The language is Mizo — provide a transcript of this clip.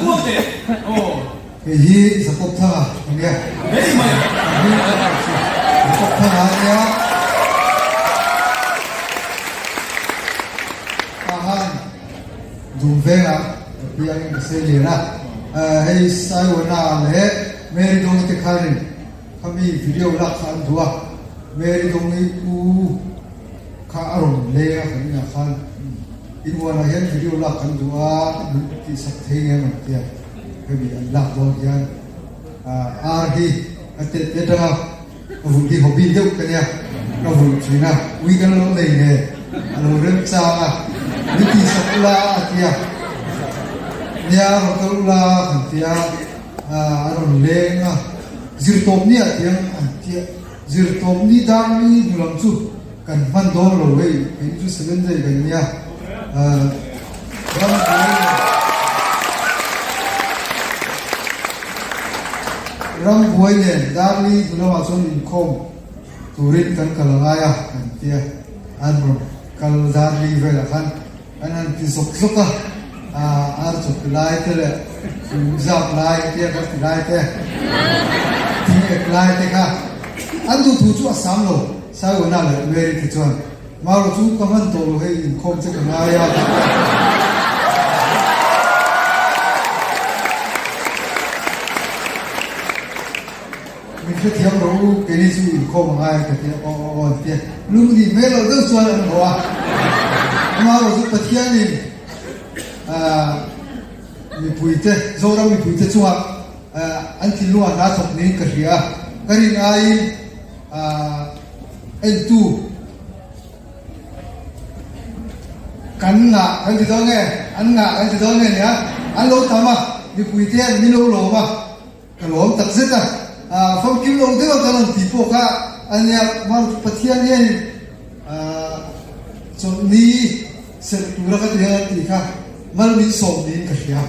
kuak teh. Aw. Kei hi Jacob Thanga ka nia. Hei mai. Ka hming ka hriat chu Jacob Thanga a nia. Tah han dum vengah ka piangin ka sei lian a. Hei Saiwana leh Mary Dawngi te khanin khami video lak kha an duh a. Mary Dawngi u kha a rawn leng a kan inah khan inhuanah hian video lak kan duh a min tihsak thei ngem an tia hemi an lak dawn hian ar hi ka tet te atanga ka vulh hi hobby deuh ka nia ka vulh thin a ui kan lo nei nge a lo rem chang a min tihsak ula a tia nia rawn kal ula kan tia a rawn leng a zirtawp nia tiang an tia. Zirtawpni darmi hnu lam chu kan hman dawn lo hei, kei chu Sevenday kan nia, ram buai nen ram buai nen darli hnu lamah chuan inkhawm turin kan kal a ngai a kan tia, an rawn kal darli velah khan an han ti zawk zawk a, ar chawp lai te leh fu zap lai tia kan ti lai te, thing ek lai te kha an duh thu chu a sam lo. Saiwana leh Mary te chuan, Maro chu ka hman tawh lo hei inkhawm che ka ngai a ti a. Min hrethiam rawh u, keini chu inkhawm a ngai ka ti a, aw aw aw an ti a. Lung nih hmel loh deuh chuan an haw a. Amaherawh chu Pathianin mipuite, Zoram mipuite chungah an thinlungah hna thawk niin ka hria a. Ka rin aiin entu kan ngah kan ti dawn nge, an ngah kan ti dawn nge nia, an lo tam a, mipuite hian min lo lawm a. Ka lawm tak zet a, famkim lo deuh a kan rawn tih pawh kha a nia, Pathian hianin chawlhni serh tura ka ti hian a tih kha mal min sawm niin ka hria.